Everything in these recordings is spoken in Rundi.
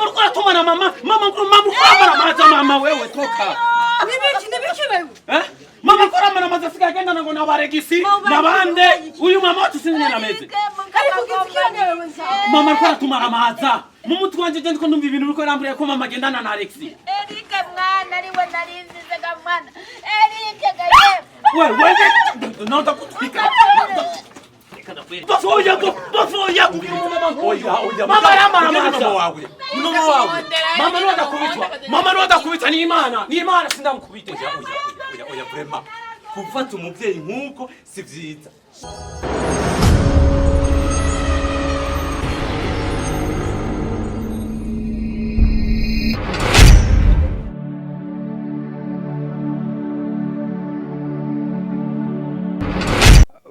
Uriko uratumana mama, mama, mama, uriko uramara mama, wewe toka. Nibiki, nibiki wewe? Eh? Mama ariko aramara amazi, asigaye agendana ngo nabaregisi nabande. Uyu mama wacu sinzi nyene ameze. Ariko ugize wewe nzawe. Mama ariko aratumara amaza mu mutwe wanje. Je ndiko ndumva ibintu biriko birambwira ko mama agendana na Alexi. Erike mwana, ariwe narinzize ga mwana. Erike ga yewe. Wewe no ndakutwika. Oya, oya, Oya, oya. Mama aramara Mama amaza. wawe. Mama wawe. Mama niwe adakubitwa, mama niwe adakubita, ni Imana, ni Imana, sindamukubite. Oya, oya, oya, oya, vraiment. Gufata umuvyeyi nk'uko si vyiza.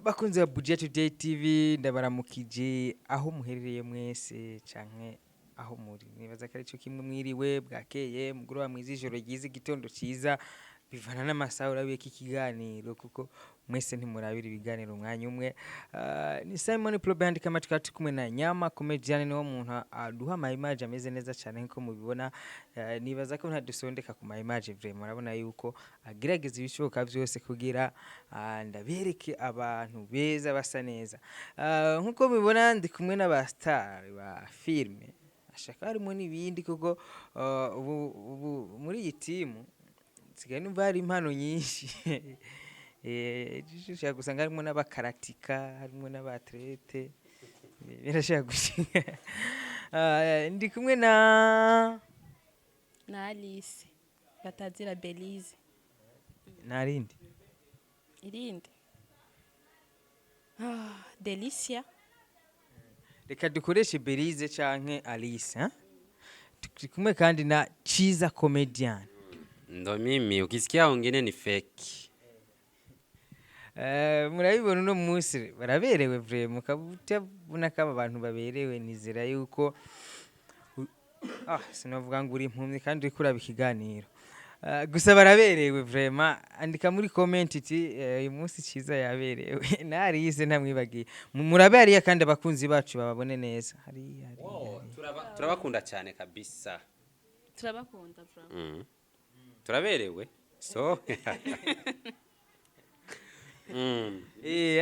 Bakunze ba Buja Today TV, ndabaramukije aho muherereye mwese canke aho muri. Nibaza ko arico kimwe, mwiriwe, bwakeye, mugoroba mwiza, ijoro ryiza, igitondo ciza, bivana n'amasaha urabiyeko ikiganiro, kuko mwese ntimurabira ibiganiro umwanya umwe. Ni Simon Pro Band kama tukaba turi kumwe na Nyama Comedian, niwo muntu aduha ama image ameze neza cyane nkuko mubibona. Nibaza ko ntadusondeka ku ma image, vraiment murabona yuko agerageza ibishoboka byose kugira ndabereke abantu beza basa neza. Nkuko mubibona, ndi kumwe n'aba star ba filme, ashaka harimo n'ibindi, kuko ubu muri iyi timu nsigaye numva hari impano nyinshi. Ushobora gusanga harimo n'abakaratika, harimo n'abatrete, birashobora gushika. Ndi kumwe na Na Alice batazira Belize. Narindi. Irindi, Delicia. Reka dukoreshe Belize canke Alice, hein? Turi kumwe kandi na Chiza Comedian. Ndo mimi, ukisikia wengine ni fake. Murabibona uno munsi baraberewe vraiment, ukaba utabona ko aba bantu baberewe. Nizera yuko sinavuga ngo uri impumyi kandi uriko uraba ikiganiro. Gusa baraberewe vraiment. Andika muri comment iti uyu munsi Ciza yaberewe narize ntamwibagiye. Murabe hariya kandi abakunzi bacu bababone neza hariya, hariya. Oh, turabakunda cyane kabisa. Turabakunda vraiment. Turaberewe. So.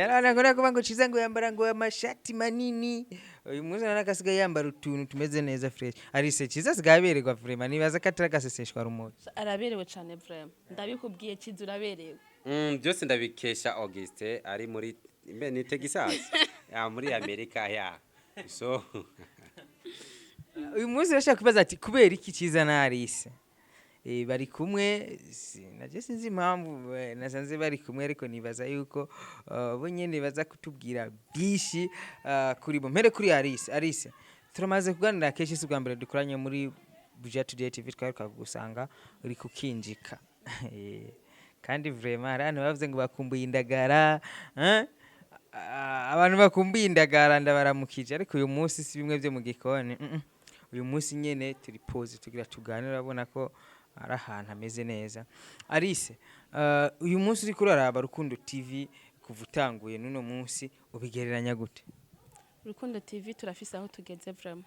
Arabona kuvuga ngo Ciza ngo yambara ngo amashati manini. Uyu munsi urabona ko asigaye yambara utuntu tumeze neza, fresh. Arise, Ciza asigaye abererwa vraiment, nibaza ko atari agaseseshwa rumogi. Araberewe cyane vraiment, ndabikubwiye Ciza, uraberewe. Byose ndabikesha Auguste ari muri mbe ni Texas. Ya muri Amerika ya. So. Uyu munsi urashaka kubaza ati kubera iki Ciza na Alice bari kumwe? Naje sinzi impamvu nasanze bari kumwe, ariko nibaza yuko bo nyene baza kutubwira byinshi kuri bo. Mpere kuri Alice. Alice, turamaze kuganira kenshi, si ubwa mbere dukoranye muri Buja Today TV, twaheruka kugusanga uri kukinjika. Kandi vraiment hari abantu bavuze ngo bakumbuye indagara, eh? Ah, abantu bakumbuye indagara ndabaramukije, ariko uyu munsi si bimwe byo mu gikoni. Uyu munsi nyene turi pose tugira tuganire, urabona ko ari ahantu hameze neza. Alice, uyu munsi uriko uraraba Rukundo TV kuva utanguye n'uno munsi, ubigereranya gute? Rukundo TV turafise aho tugeze vraiment,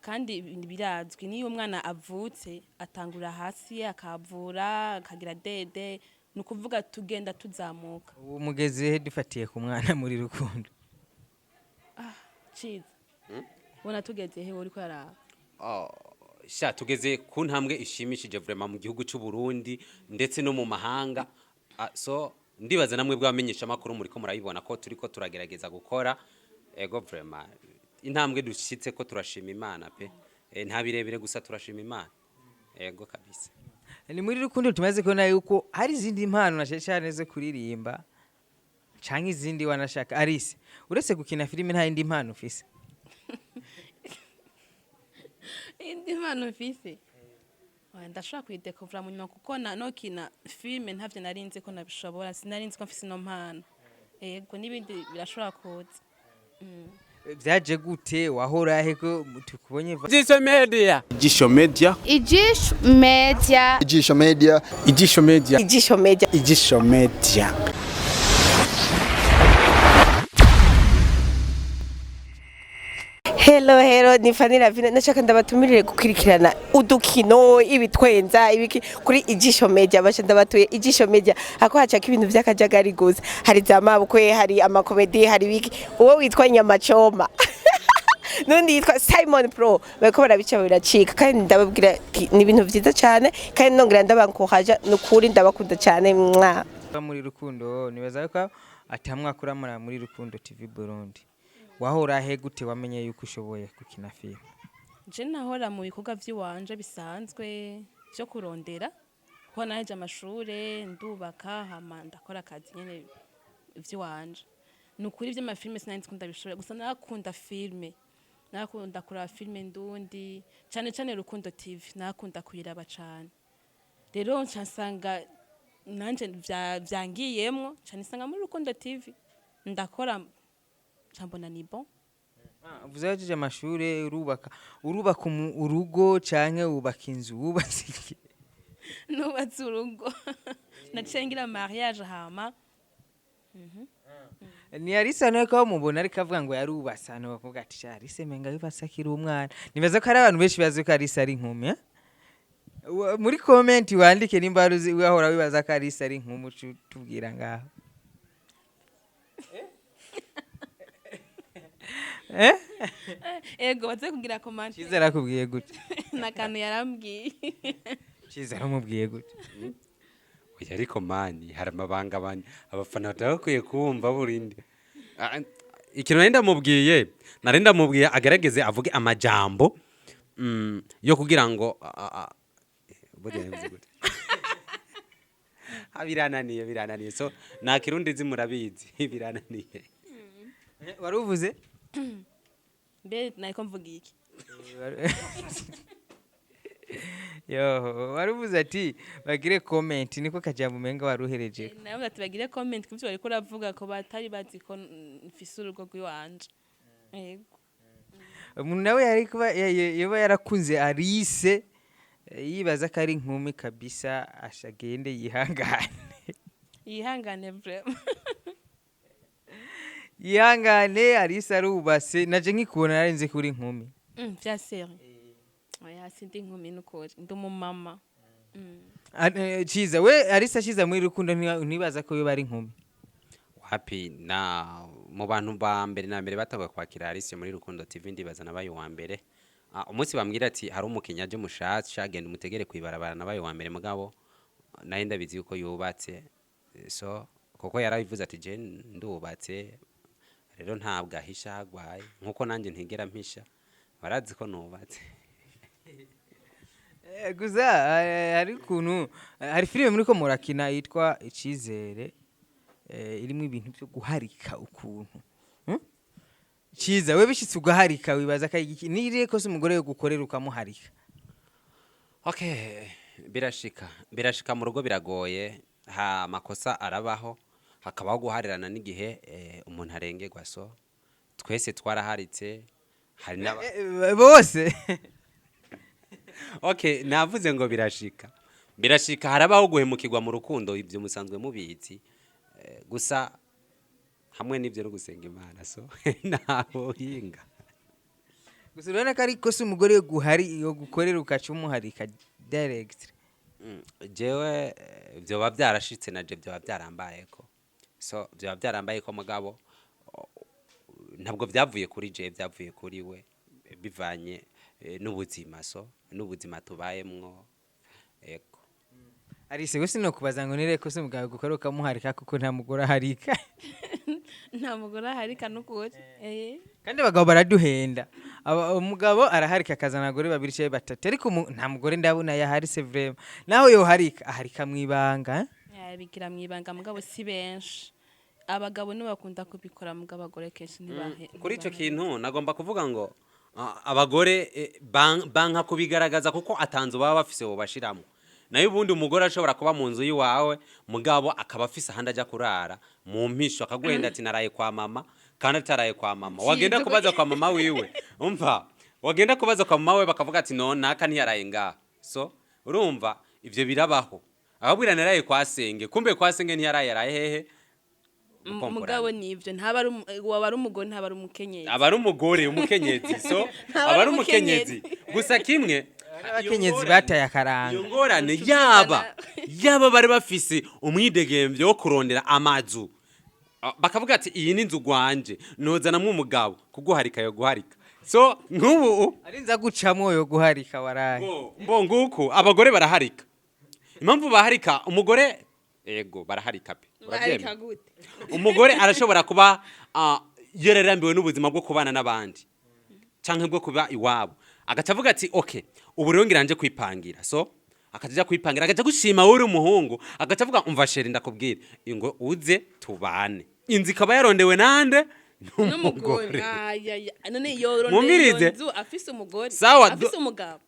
kandi birazwi, niyo umwana avutse atangura hasi, akavura, akagira dede, ni ukuvuga tugenda tuzamuka. Ubu mugeze he dufatiye ku mwana muri Rukundo? Ciza, ubona tugeze he uriko araba? Oh, sha tugeze ku ntambwe ishimishije vraiment mu gihugu cy'u Burundi ndetse no mu mahanga. So ndibaza namwe bwamenyesha makuru muri ko murabibona ko turiko turagerageza gukora. Ego, vraiment intambwe dushitse ko turashima Imana pe. Nta birebire, gusa turashima Imana. Ego kabisa. Ni muri Rukundo tumaze kubona yuko hari izindi mpano na cyane cyane zo kuririmba canke izindi wanashaka. Alice, uretse gukina filime nta yindi mpano ufise? Indi mpano mfise? Oya, ndashobora kuyidekuvura mu nyuma, kuko na nokina filime ntavyo nari nzi ko nabishobora, sinari nzi ko mfise ino mpano. Ego, n'ibindi birashobora kuza. Vyaje gute? Wahora he ko tukubonye Jisho Media. Ijisho Media. Ijisho Media. Ijisho Media. Ijisho Media. Ijisho Media. Ijisho Media. Hello. Hello, hello, ni Fanny Lavine. Nashaka ndabatumirire gukurikirana udukino, ibitwenza, ibiki kuri Ijisho Media. Basha ndabatuye Ijisho Media, ako hacako ibintu vy'akajagari gusa. Hari za mabukwe, hari amakomedi, hari ibiki. Uwo witwa Nyamacoma nundi yitwa Simon Pro bariko barabica biracika, kandi ndababwira ati, ni ibintu vyiza cyane, kandi nongera ndabankohaja. Nukuri ndabakunda cyane, mwa. Muri Rukundo, nibaza ko atamwaka uramara muri Rukundo TV Burundi. Wahora he? Gute wamenye yuko ushoboye gukina filime? Je nahora mu bikorwa vy'iwanje bisanzwe vyo kurondera, kuko naheje amashure, ndubaka, hama ndakora akazi nyene vy'iwanje. Ni ukuri vy'amafilime sinari nzi ko ndabishobora, gusa narakunda filime, narakunda kuraba filime ndundi, cane cane Rukundo TV narakunda kuyiraba cane. Rero nca nsanga nanje vyangiyemwo, nca nisanga muri Rukundo TV ndakora, nca mbona ni bon. Uvuze wahejeje amashure, urubaka urugo canke wubaka inzu? Wubatse iki? Nubatse urugo, naciye ngira mariage hama. Ni Alice nawe ko bamubona ariko avuga ngo yarubatse, hano bavuga ati: "Sha, Alice menga yubatse akiri umwana." Nibaza ko hari abantu benshi bazi ko Alice ari inkumi, eh? Muri comment wandike nimba wari uzi, wahora wibaza ko Alice ari inkumi, uce tubwira ngaho, eh? Ego, baze kugira comment. Ciza arakubwiye gute? Nakantu yarambwiye. Ciza aramubwiye gute? Oya, ariko mani hari amabanga abantu abafana batakwiye kumva burindi. Ikintu nari ndamubwiye agerageze avuge amajambo yo kugira ngo burya yavuze gute? Birananiye, so nta Kirundi nzi, murabizi, birananiye. Wari uvuze? Mbe nariko mvuga iki? Yo, wari uvuze ati bagire comment, niko kajambo umenga wari uhereje. Nawe ati bagire comment kuvyo bariko uravuga, ko batari bazi ko mfise urugo rw'iwanje, yego. Umuntu nawe yari kuba yoba yarakunze Alice, yibaza ko ari inkumi kabisa, ashagende yihangane. Yihangane vraiment. Yihangane, Alice arubase. Naje nkikubona nari nzi ko uri inkumi. Vya sérieux? Oya, sindi inkumi nukuri, ndi umumama. Ciza we, Alice ashiza muri Rukundo ntibaza ko yoba ari inkumi? Wapi, na mu bantu ba mbere na mbere batanguye kwakira Alice muri Rukundo TV, ndibaza nabaye uwa mbere. Umunsi bambwira ati hari umukinnyi aje mushasha, genda umutegere kwibarabara, nabaye uwa mbere. Mugabo naye ndabizi yuko yubatse, so kuko yarabivuze ati: "Je ndubatse." Rero ntabwo ahisha hagwaye, nkuko nanjye ntigera mpisha, barazi ko nubatse. Gusa hari ukuntu hari filime muri ko murakina yitwa Icizere, irimo ibintu byo guharika ukuntu. Ciza we, bishitse ugaharika, wibaza ko ari iki? Niriye ko se umugore yo gukorera ukamuharika? Okay, birashika, birashika mu rugo, biragoye, ha makosa arabaho, hakabaho guharirana n'igihe umuntu arengerwa. So twese twaraharitse, hari n'aba Bose? Okay, navuze ngo birashika, birashika, harabaho guhemukirwa mu rukundo, ibyo musanzwe mubizi. Gusa hamwe n'ibyo no gusenga Imana, so ntaho hinga. Gusa urabona ko ariko se umugore yo guhari yo gukorera ukaca umuharika direct? Jewe vyoba byarashitse, naje vyoba byarambayeko, so vyoba byarambayeko, mugabo ntabwo byavuye kuri je, byavuye kuri we, bivanye n'ubuzima, so n'ubuzima tubayemwo, ego. Arise we, sinokubaza ngo nire ko se umugabo gukorera ukamuharika, kuko nta mugore aharika. Nta mugore aharika n'ukuri. Kandi abagabo baraduhenda. Umugabo araharika akazana abagore babiri cyangwa batatu, ariko nta mugore ndabona yaharitse vraiment. Naho yoharika, aharika mu ibanga, eh? Yabigira mu ibanga, mugabo si benshi. Abagabo nibo bakunda kubikora, mugabo abagore kenshi ntibahe. Kuri ico kintu nagomba kuvuga ngo abagore banka kubigaragaza kuko atanzu baba bafise bobashiramo. Nayo ubundi umugore ashobora kuba mu nzu y'iwawe, mugabo akaba afise ahandi ajya kurara mu mpisho, akaguhenda ati: "Naraye kwa mama," kandi ataraye kwa mama. Wagenda kubaza kwa mama wiwe, umva, wagenda kubaza kwa mama wiwe bakavuga ati: "No, naka ntiyaraye ngaha." So urumva ivyo birabaho, akabwira: "Naraye kwa senge," kumbe kwa senge ntiyaraye, yaraye hehe? Gukomporana. Mugabo nivyo, ntaba ari waba ari umugore, ntaba ari umukenyezi. Aba ari umugore umukenyezi, so Ntaba aba ari ari umukenyezi gusa kimwe. Abakenyezi bataye akaranga. Iyo ngorane yaba bari bafise umwidegemvyo wo kurondera amazu, bakavuga ati iyi ni inzu gwanje, nozanamwo umugabo, kuguharika yo guharika. So nk'ubu arinza gucamwo yo guharika waraye. Mbo nguku abagore baraharika. Impamvu baharika umugore, ego baraharika pe. Barika Urabyemera? gute? Umugore arashobora kuba yararambiwe n'ubuzima bwo kubana n'abandi canke bwo kuba iwabo, agaca avuga ati okay, ubu rero ngira nje kwipangira. So akaja kwipangira, agaca gushima wowe uri umuhungu, agaca avuga umva chéri, ndakubwira ingo uze tubane. Inzu ikaba yarondewe nande? N'umugore. Ayaya, none yorondeye Mwumvirize. iyo nzu afise umugore? Sawa. Afise umugabo.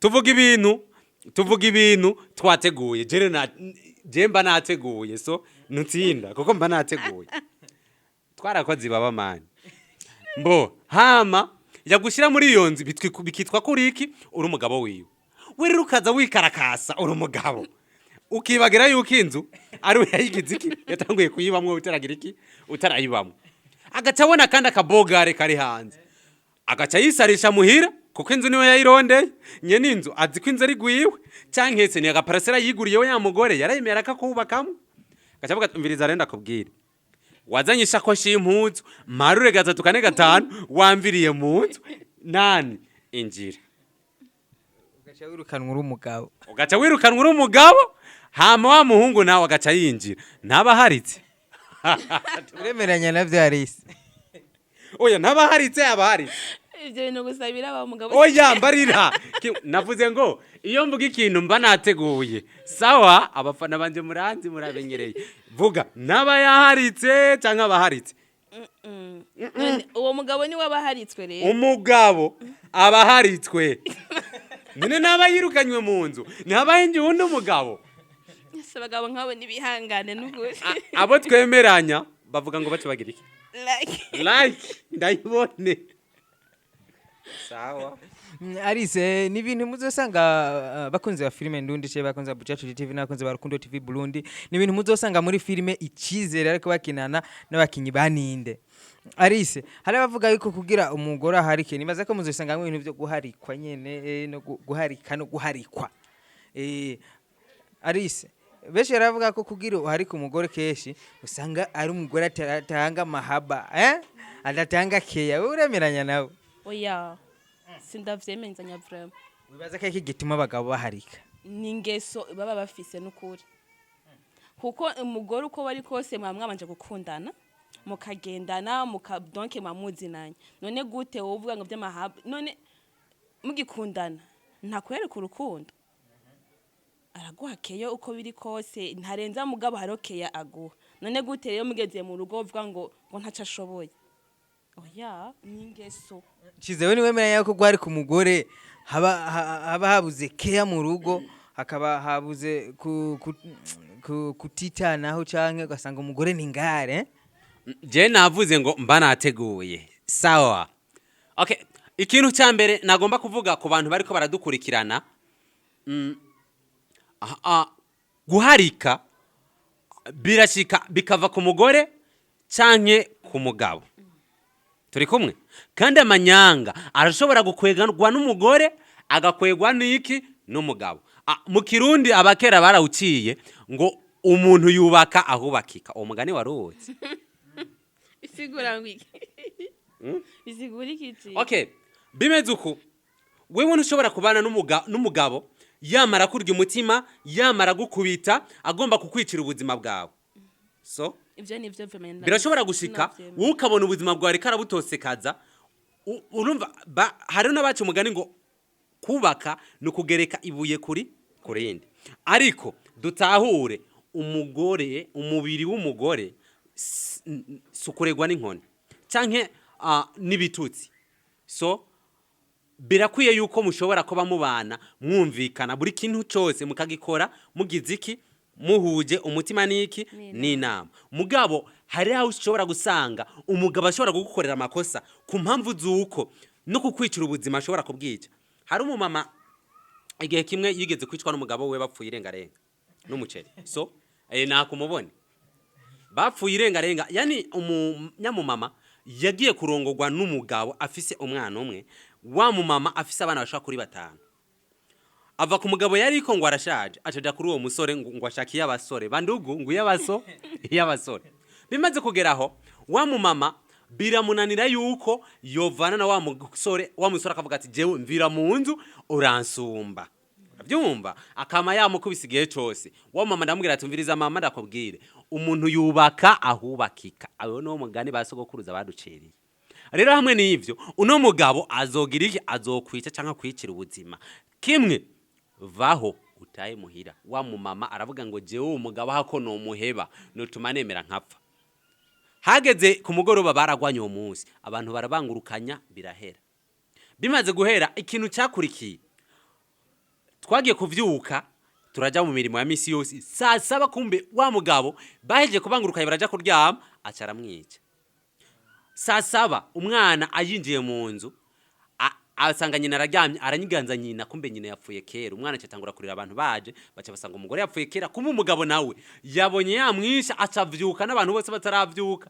Tuvuga ibintu twateguye. Jere na je mba nateguye, so nutsinda kuko mba nateguye. Twarakoze ibaba mani mbo hama yagushira muri iyo nzu, bikitwa kuri iki uri umugabo wiwe. We rero ukaza wikarakasa uri umugabo, ukibagira yuko inzu ari we yayigize iki, yatanguye kuyibamwo utaragira iki, utarayibamwo. Agaca abona kandi akabogare kari hanze, agaca yisarisha muhira, kuko inzu niwe yayirondeye. Nyene inzu azi ko inzu ari gwiwe, canke se ni agaparasera yiguriyeho, ya mugore yarayemera akakubakamo. Agaca avuga ati umviriza rero ndakubwira, wazanye ishakoshi y'impuzu, marure gatatu kane gatanu, wamviriye mu nzu nani, injira. Ugaca wirukanwa uri umugabo. Ugaca wirukanwa uri umugabo, hama wa muhungu nawe agaca yinjira, ntabaharitse. Uremeranya na vyarisi? Oya, ntabaharitse, abaharitse. Ivyo bintu gusa biraba umugabo. Oya, mbarira. Navuze ngo iyo mvuga ikintu mba nateguye. Sawa, abafana banje muranzi, murabenyereye. Vuga, naba yaharitse canke abaharitse? None uwo mugabo niwe aba aharitswe rero? Umugabo aba aharitswe none, naba yirukanywe mu nzu, ntaba hinjiye uwundi umugabo. Ese abagabo nk'abo ntibihangane n'ukuri. Abo twemeranya bavuga ngo bace bagira iki? Like. Like ndayibone, sawa. Arise, ni ibintu muzosanga, bakunzi ba filime ndundi ce, bakunzi ba Bucacu TV n'abakunzi ba Rukundo TV Burundi, ni ibintu muzosanga muri filime Icizere ariko bakinana n'abakinyi baninde. Arise, hari abavuga yuko kugira umugore aharike, nibaza ko muzosanga ibintu byo guharikwa nyene, no guharika no guharikwa. Arise, benshi baravuga ko kugira uharike umugore kenshi usanga ari umugore atatanga mahaba, adatanga keya. Wewe uremeranya nawe? Oya, sindavyemenzanya vraiment. Wibaza ko iki gituma abagabo baharika? Ni ingeso baba bafise n'ukuri, kuko umugore uko bari kose mwaba mwabanje gukundana, mukagendana, muka donc mwamuzinanye. None gute wowe uvuga ngo vy'amahaba? None mugikundana ntakwereka urukundo, araguha keyo uko biri kose, ntarenza, mugabo hariho keya aguha. None gute rero mugeze mu rugo uvuga ngo ntaco ashoboye? Oya, ni ingeso. Cizewe, niwemeranya ko gwari ku mugore haba habuze keya mu rugo, hakaba habuze kutitanaho, canke ugasanga umugore ni ngare? Je navuze ngo mba nateguye, sawa. Okay, ikintu cya mbere nagomba kuvuga ku bantu bariko baradukurikirana, guharika birashika bikava ku mugore canke ku mugabo. Turi kumwe? Kandi amanyanga arashobora gukwegwa n'umugore, agakwegwa n'iki, n'umugabo. Mu Kirundi abakera barawuciye ngo umuntu yubaka ahubakika. Uwo mugani waruwuzi? Bisigura ngo iki? Bisigura iki? Okay, bimeze uku: wewe ntushobora kubana n'umugabo yamara kurya umutima, yamara gukubita, agomba kukwicira ubuzima bwawe. So Ivyo nivyo vraiment. Birashobora gushika wowe ukabona ubuzima bwawe ariko arabutosekaza. Urumva hariho n'abaca umugani ngo kubaka ni ukugereka ibuye kuri kurindi. Ariko dutahure, umugore, umubiri w'umugore si ukuregwa n'inkoni canke n'ibitutsi. So birakwiye yuko mushobora kuba mubana mwumvikana, buri kintu cyose mukagikora mugize iki, muhuje umutima n'iki n'inama. Mugabo hari aho ushobora gusanga umugabo ashobora kugukorera amakosa ku mpamvu z'uko no kukwicira ubuzima ashobora kubwica. Hari umumama igihe kimwe yigeze kwicwa n'umugabo we bapfuye irengarenga n'umuceri. So nakumubone. Bapfuye irengarenga. Yani umunyamumama yagiye kurongorwa n'umugabo afise umwana umwe, wa mumama afise abana bashika kuri 5. Ava ku mugabo yariko ngo arashaje, acaja kuri uwo musore ngo ashaka iy'abasore, bandugu ngo iy'abasore. Bimaze kugeraho wa mumama biramunanira yuko yovana na wa musore. Wa musore akavuga ati: "Jewe mvira mu nzu, uransumba." Urabyumva, akama yamukubise igihe cose. Wa mama ndamubwira ati: "Mviriza mama, ndakubwire, umuntu yubaka ahubakika." Ayo niwo mugani ba sogokuruza baduciriye. Rero hamwe n'ivyo, uno mugabo azogira iki? Azokwica canke kwicira ubuzima. Kimwe vaho utaye muhira. Wa mumama aravuga ngo: "Jewe uwo mugabo hako nomuheba notuma nemera nkapfa." Hageze ku mugoroba baragwanye uwo munsi, abantu barabangurukanya, birahera. Bimaze guhera, ikintu cyakurikiye, twagiye kuvyuka turaja mu mirimo ya misi yose saa 7. Kumbe wa mugabo bahejeje kubangurukanya, baraja kuryama, aca aramwica. Saa 7 umwana ayinjiye mu nzu, asanga nyina araryamye, aranyiganza nyina. Kumbe nyina yapfuye kera. Umwana acatangura kurira, abantu baje baca basanga umugore yapfuye kera. Kumbe umugabo nawe yabonye yamwisha, acavyuka n'abantu bose bataravyuka.